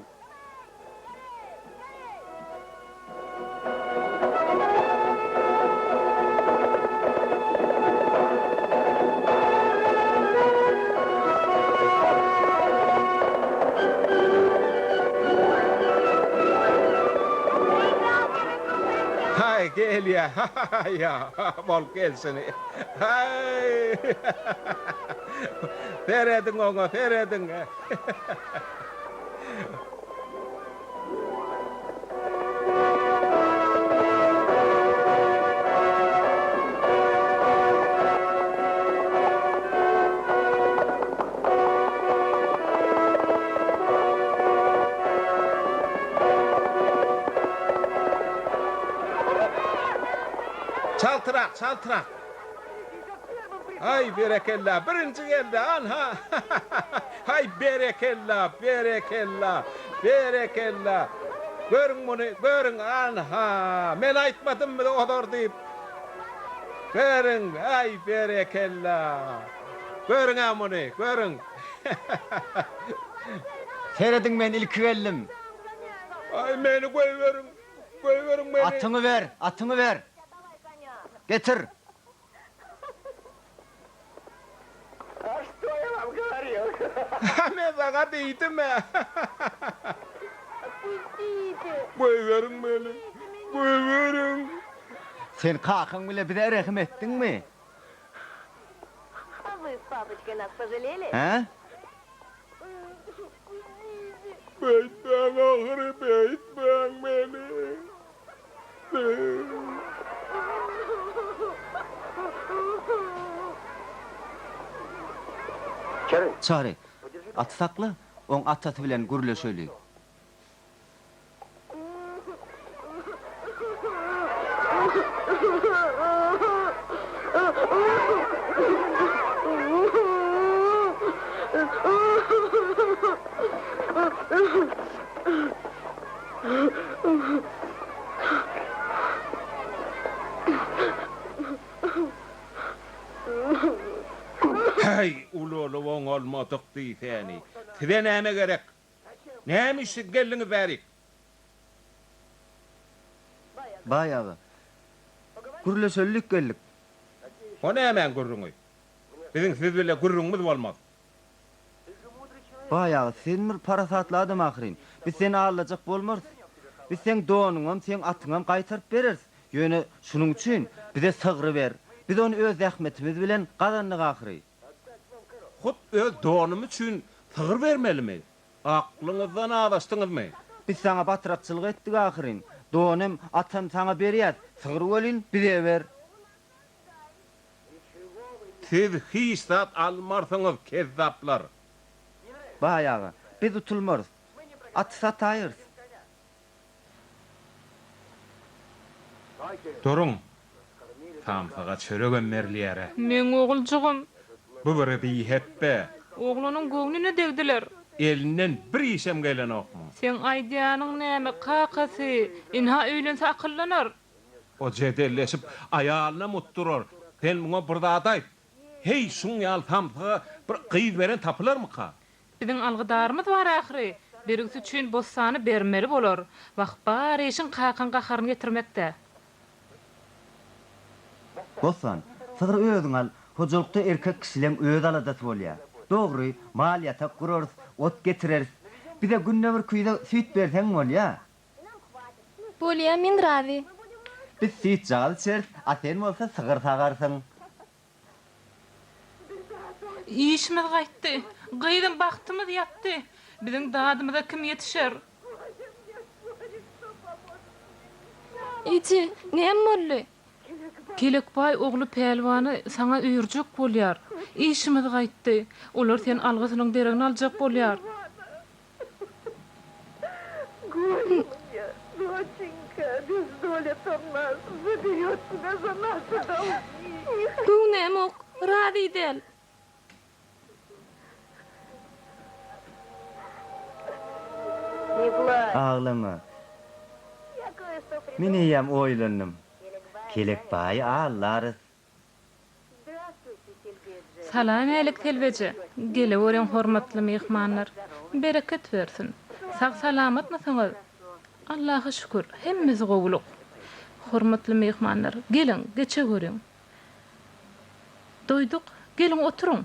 Haý, gelýä, ha-ha-ha-ýa, bolup gelşini. Haý! Serediň oňa, serediň! Çaltrak, çaltrak. Aý, berekella, birinji geldi, anha! Haý, berekella, berekella! Berekella! Görüň muny, görüň, anha! Men aýtmadymmy ozar diýip. Görüň, aý, berekella! Görüň-ä muny, görüň! Serediň, men ilki geldim. Aý, meni goýberiň, goýberiň meni! Atyňy ber, atyňy ber! Getir! Men saňa diýdim-ä. Goýberiň meni, goýberiň! Sen kakaň bile bize rehim etdiňmi? Hä? Beýtmäň ahyry, beýtmäň meni. Çary, aty sakla, oň atasy bilen gürleşeli. Häý, ulalyp oňalmadyk diýsäni. Size näme gerek? Näme üçin geldiňiz bärik? Baý aga, gürleşelilik geldik. O nämäň gürrüňi? Biziň siz bile gürrüňimiz bolmaz. Baý aga, sen bir parasatly adam ahyryn. Biz seni aldajak bolmarys. Biz seň donuňam, seň atyňam gaýtaryp bereris. Ýöne şunuň üçin bize sygry ber. Biz ony öz zähmetimiz bilen gazandyk ahyry. Hut öz donym üçin sygyr bermelimi? Aklyňyzdan azaşdyňyzmy? Biz saňa batrakçylyk etdik ahyryn. Donem, atam saňa berýäs, sygry welin bize ber. Siz hiç zat almarsyňyz, kezzaplar! Baý aga, biz utulmarys. Aty sataýarys. Duruň! Samsyga çöregem berilýär-ä. Meň oguljygym. Bu bir bihepbe. Oglanyň göwnüne degdiler. Elinden bir işem gelenokmy? Seň aýdýanyň näme, kakasy? Ynha öýlense akyllanar. O jedelleşip, aýalynam utdurar. Sen muňa bir zat aýt. Heý, şuň ýaly samsyga bir gyz beren tapylarmyka? Biziň algydarymyz bar ahyry. Bergisi üçin Bossany bermeli bolar. Wah, bar işiň kakaň gaharyny getirmekde. Bossan, sygry özüň al. Hojalykda erkek kişileň öz aladasy bolýar. Dogry, mal ýatak gurarys, ot getireris. Bize günde bir küýze süýt berseň bolýar. Bolýa, men razy. Biz süýtjagaz içeris, a sen bolsa sygyr sagarsyň. Işimiz gaýtdy. Gyzym, bagtymyz ýatdy. Biziň dadymyza kim ýetişer? Eje, näme boldy? Kelekbaý ogly Pälwany saňa öýerjek bolýar. Işimiz gaýtdy. Olar seni algysynyň deregine aljak bolýar. Göwnämok, razy däl. Aglama. Men eýýäm oýlandym. Kelekbaýy aldarys. Salam-älik Selbeje! Geleweriň hormatly myhmanlar! Bereket bersin! Sag-salamatmysyňyz? Allaha şükür, hemmesi gowulyk. Hormatly myhmanlar, geliň, geçeweriň. Doýduk, geliň oturyň!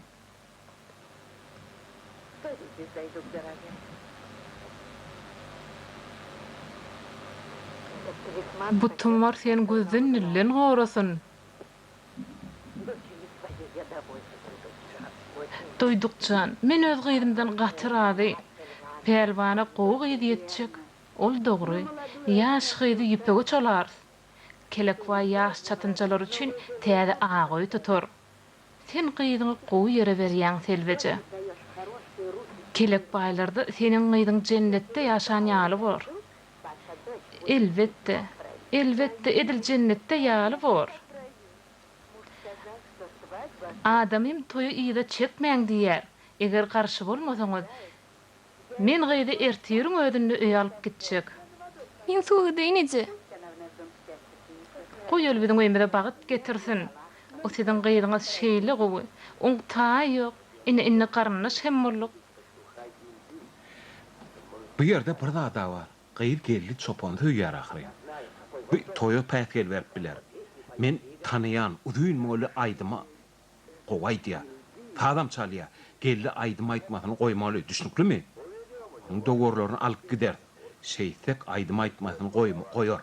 Bu tumar seni gözden-dilden gorasyn! Doýduk jan, men öz gyzymdan gaty razy. Pälwana gowy gyz ýetjek. Ol dogry. Ýaş gyzy ýüpege çolarys. Kelekbaý ýaş çatynjalar üçin täze ak öý tutar. Sen gyzyňy gowy ýere berýäň, Selbeje. Kelekbaýlarda seniň gyzyň jennetde ýaşan ýaly bor. Elbetde, elbetde, edil jennetde ýaly bor. Adamym toýy yza çekmäň diýýär. Eger garşy bolmasaňyz, Men gyzy ertiriň özünde öýe alyp gitjek. Men suwa gideýin eje. Goý ol biziň öýümize bagyt getirsin. O siziň gyzyňyz şeýle gowy. Oň taýy ýok. Ine indi garyndaş hem bolduk. Bu ýerde bir zada bar. Gyz Geldi çopany söýýär ahyryn. Bu toýa päsgel berip biler. Men tanaýan uzyn boýly aýdyma gowy aýdýar. Sazam çalýar. Geldi aýdym aýtmasyny goýmaly, düşnüklimi? Onuň dowarlaryny alyp gideris. Şeýtsek aýdym aýtmasyny goýar.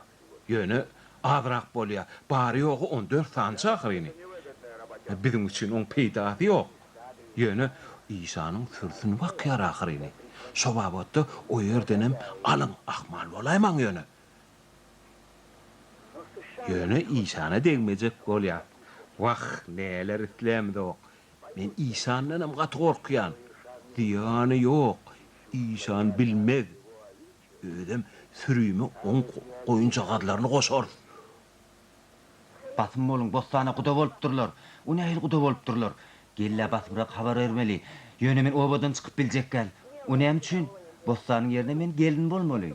Ýöne azrak bolýar. Bary-ýogy on dört sanyça ahyryny. Biziň üçin oň peýdasy ýok. Ýöne işanyň sürüsini bakýar ahyryny. Şo babatda o ýerdenem alyň, ahmal bolaýmaň ýöne. Ýöne işana degmejek bolýas. Wah, näler islämzok. Men işandanam gaty gorkýan. Zyýany ýok, işan bilmez. Özem sürime oň goýunjagazlaryny goşarys. Basym boluň, Bossana guda bolupdyrlar. O nähili guda bolupdyrlar? Gel-le basymrak habar bermeli. Ýöne men obadan çykyp biljek däl. O näme üçin? Bossanyň ýerine men gelin bolmaly.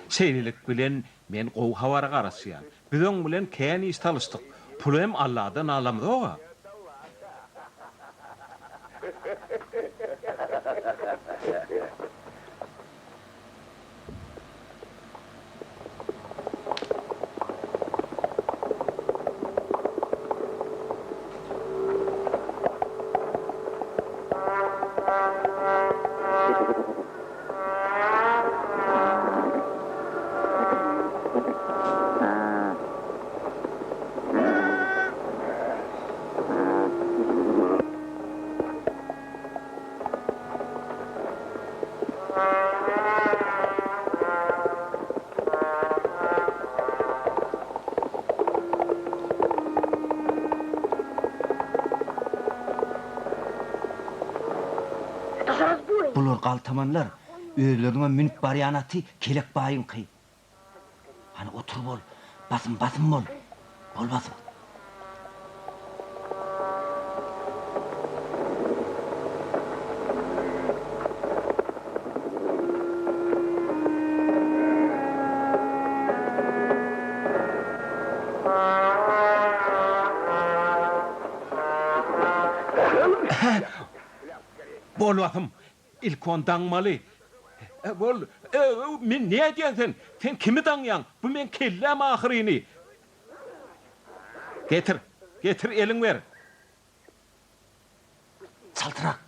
Şeýlelik bilen, men gowy habara garaşýan. Biz oň bilen kän iş salyşdyk. Puly hem Alladan alamzog-a. Bular galtamanlar. Özleriniňem münüp barýan aty Kelek baýyňky. Hany otur bol. Basym, basym bol. Bol basym. Bol basym. Ilki ony daňmaly. Bol. Men nädýäň sen? Sen kimi daňýaň? Bu meň kelläm ahyryny. Getir. Getir, eliň ber. Çaltrak.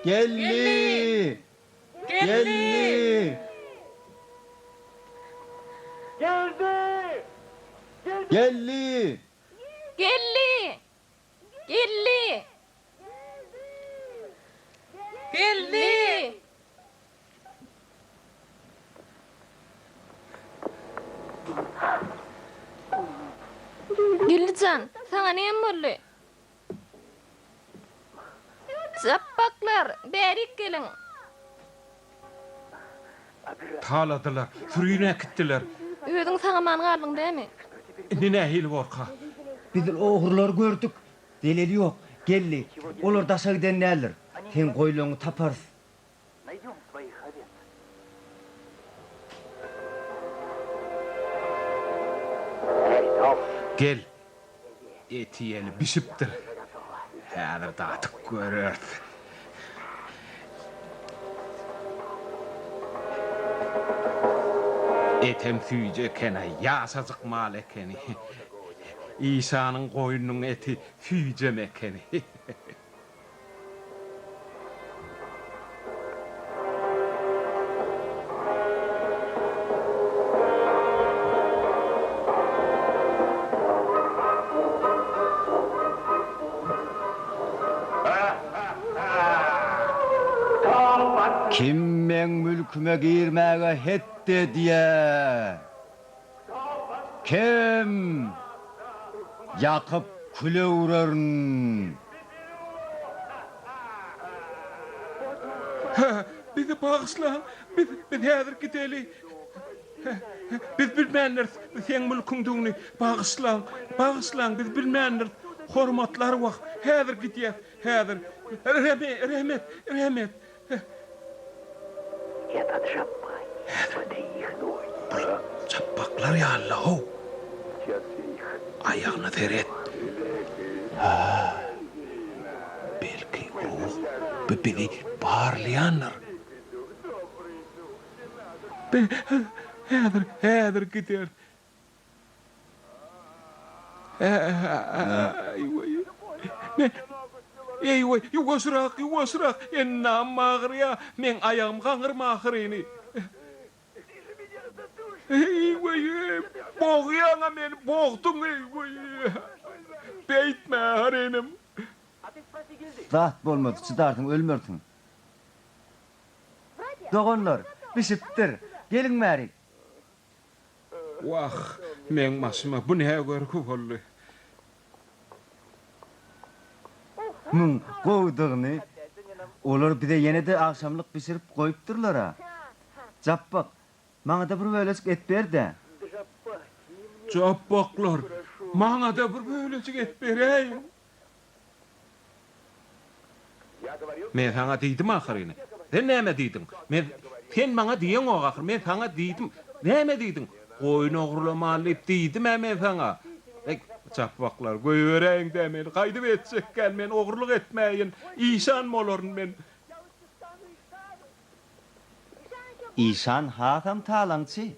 Geldi! Geldi! Geldi! Geldi! Geldi! Geldi! Geldi! Geldi jan, saňa näme boldy? Japbaklar, bärik geliň! Taladylar, sürini äkitdiler. Özüň sag-aman galdyň dämi? Indi nähili borka? Biz ogrulary gördük. Zeleli ýok. Geldi. Olar daşa giden däldir. Seň goýlaňy taparys. Gel. Eti ýeli bişipdir. Häzir datyp göreris. Etem süýji eken-aý, ýaşajyk mal ekeni. Işanyň goýnunyň eti süýjem ekeni. Kim meň mülküme. Mülküme girmäge het edýä? Kim? Ýakyp kül öwrerin. Hä, bizi bagyşlaň, biz, biz häzir gideli. Biz bilmändiris seň mülküňdigini. Bagyşlaň, bagyşlaň, biz bilmändiris. Hormatly arwah, häzir gidýäs, häzir. Rehmet, rehmet, rehmet. Bul çapbaklar ýaly-la how. Aýagyna seret. Hä, belki ruh bu bizi barlaýandyr. Häzir, häzir gideris. Eý-weý, ýuwaşrak, ýuwaşrak, endamym agyrýa, meň aýagym gaňyrma ahyryny. Eý-weý, bogýaň-a meni, bogduň, eý-weý. Beýtme ahyrynym. Zat bolmaz, çydarsyň, ölmersiň. Doganlar, bişipdir. Geliň bärik. Wah, meň başyma bu nä görgi boldy? Muň gowudygyny olar bize ýene-de agşamlyk bişirip goýupdyrlar-a. Japbak, maňa-da bir bölejik et ber-dä. Japbaklar, maňa-da bir bölejik et beräýiň. Men saňa diýdim ahyryny. Sen näme diýdiň? Men Sen maňa diýeňok ahyry. Men saňa diýdim. Näme diýdiň? Goýun ogurlamaly diýip diýdim-ä men saňa. Eý, çapbaklar, goýberäýiň-dä meni. Gaýdyp etjekgäl men ogurlyk etmäýin. Işan bolaryn men. Işan hasam talaňçy.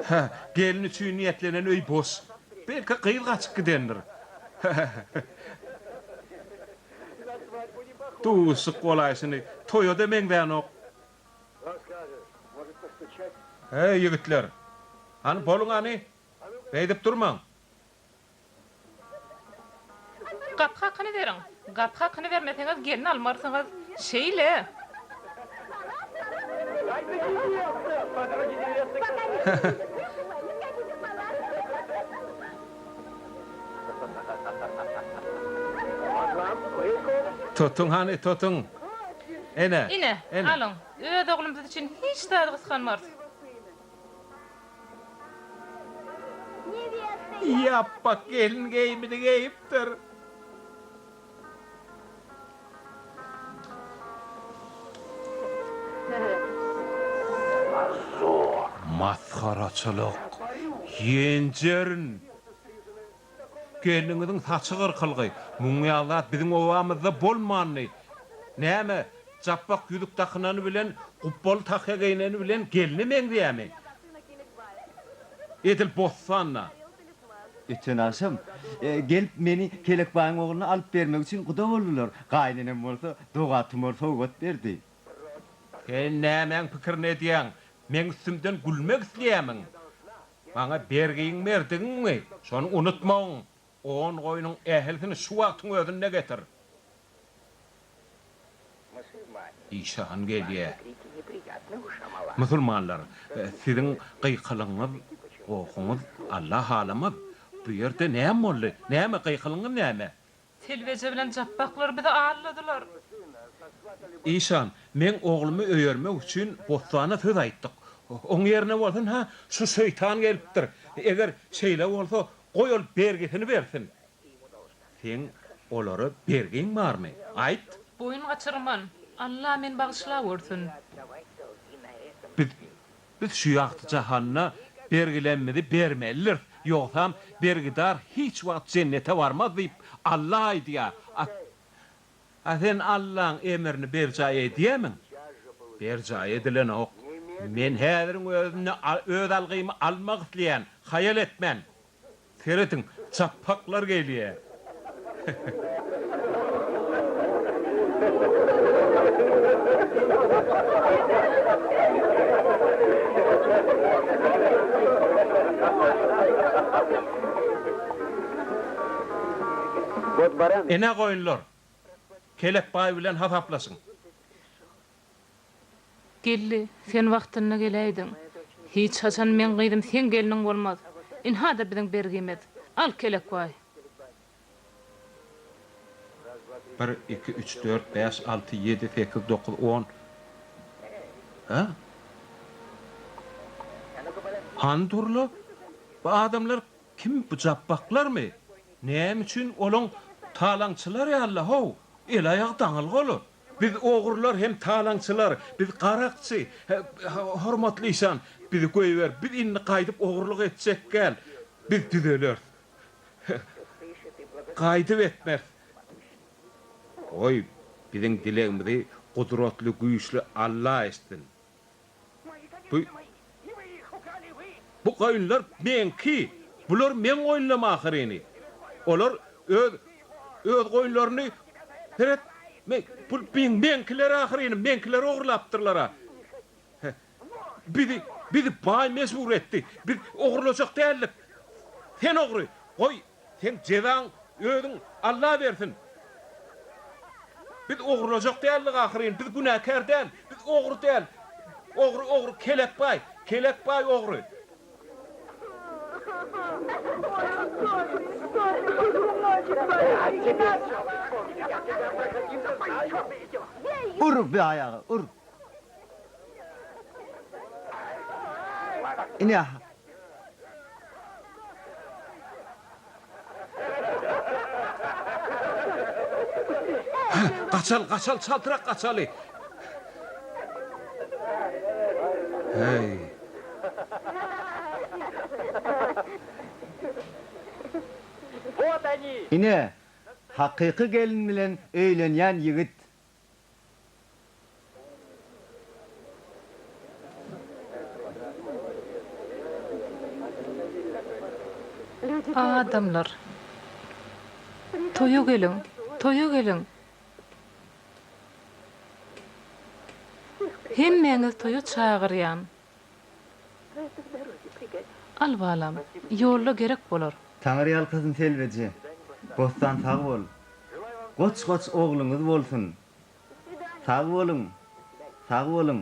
Hä, gelin üçin niýetlenen öý boş. Belki gyz gaçyp gidendir. Duşuşyk bolaýşyny toýa-da meňzänok. Heý, ýigitler! Hany, boluň hany! Beýdip durmaň! Gapy hakyny beriň. Gapy hakyny bermeseňiz gelin almarsyňyz. Şeýle! Tutuň hany, tutuň. Ene, Ine, ene. alyň. Öz oglumyz üçin hiç zady gysganmarys. Ýapbak gelin geýimini geýipdir. Masgaraçylyk! Ýenjerin! Gelniňiziň saçy gyrkylgy. Muň ýaly zat biziň obamyzda bolmandy. Näme, Japbak ýüzük dakynany bilen, gupbaly tahýa geýneni bilen gelne meňzeýämi? Edil Bossanda. Öten agşam, gelip meni Kelekbaýyň ogluna alyp bermek üçin guda boldular. Gaýynenem bolsa doga-tumar sowgat berdi. Sen nämäň pikirini edýäň? Meň üstümden gülmek isleýämiň? Maňa bergiňi berdigiňmi, şony unutmagyn. On goýnuň ählisini şu wagtyň özünde getir. Işan gelýär. Musulmanlar, siziň gykylygyňyz, gohuňyz Alla halamaz. Bu ýerde näme boldy? Näme, gykylygyňyz näme? Telbeje bilen Japbaklar bizi aldadylar. Işan, meň oglumy öýermek üçin Bossana söz aýtdyk. Oň ýerine bolsa, ynha, şu şeýtan gelipdir. Eger şeýle bolsa, goý ol bergisini bersin. Seň olara bergiň barmy? Aýt! Boýun gaçyrman, Alla meni bagyşlawörsün. Biz, biz şu ýagty jahanda bergilemmizi bermelidiris. Ýogsam bergidar hiç wagt jennete barmaz diýip, Alla aýdýar. A, a sen Allaň emrini berjaý edýämiň? Berjaý edilenok. Men häziriň özünde öz algymy almak isleýän, haýal etmän. Serediň, çapaklar gelýär. Ene goýunlar, Kelekbaý bilen hasaplaşyň. Geldi, sen wagtynda geläýdiň. Hiç haçan meň gyzym seň gelniň bolmaz. Ynha-da biziň bergimiz. Al, Kelekbaý. Bir, iki, üç, dört, bäş, alty, ýedi, sekiz, dokuz, on. Hä? Hany dur-la? Bu adamlar kim, bu japbaklarmy? Näme üçin olaň talaňçylar ýaly-la, how? El-aýagy daňylgy olar. Biz ogrular hem talaňçylar, biz garakçy. Hormatly işan, bizi goýber, biz indi gaýdyp ogrulyk etjek däl. Biz düzeleris. Gaýdyp etmeris. Goý, biziň dilegimizi gudratly, güýçli Alla eşitsin. Bu, bu goýunlar meňki. Bular meň goýunlarym ahyryny. Olar öz, öz goýunlaryny, seret, men, bu meňkiler ahyryny, meňkileri ogurlapdyrlar-a. Bizi, bizi baý mejbur etdi. Biz ogurlajak däldik. Sen ogry, goý, Seň jezaň özüň Alla bersin. Biz ogurlajak däldik ahyryn, biz günäkär däl, biz ogry däl. Ogry, ogry Kelekbaý, Kelekbaý ogry. Ur baýaga, ur. Ine, Gaçaly, gaçaly, çaltrak gaçaly. Heý. Ine, hakyky gelin bilen öýlenýän ýigit. Adamlar! Toýa geliň! Toýa geliň! Hemmäňizi toýa çagyrýan. Al balam, ýolda gerek bolar. Taňry ýalkasyn Selbeje. Bossan sag bol. Goç-goç ogluňyz bolsun. Sag boluň. Sag boluň.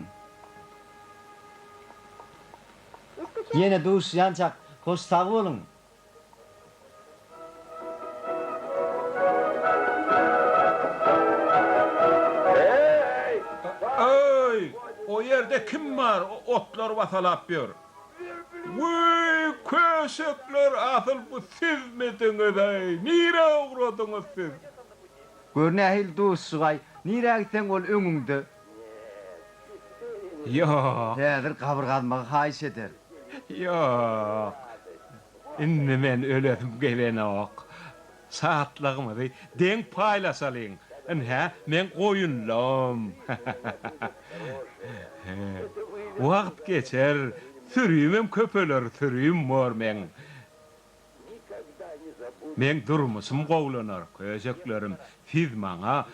Ýene duşýançak hoş sag boluň. Eý, o ýerde kim bar, otlary basalap ýör? Wiý, köşekler, asyl bu sizmidiňiz-eý, nirä ugradyňyz siz? Gör nähili duşuşyk-aý, nirä gitseň ol öňüňde. Ýok. Häzir gabyr gazmagy haýyş eder. Ýok. Indi men ölesim gelenok. Şatlygymyzy deň paýlaşalyň. Ynha, meň goýunlam. Wagt geçer, sürümem köpeler, sürüm bor meň. Meň durmuşym gowlanar, köşeklerim. Siz maňa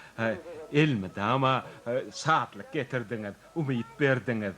elmydama şatlyk getirdiňiz, umyt berdiňiz.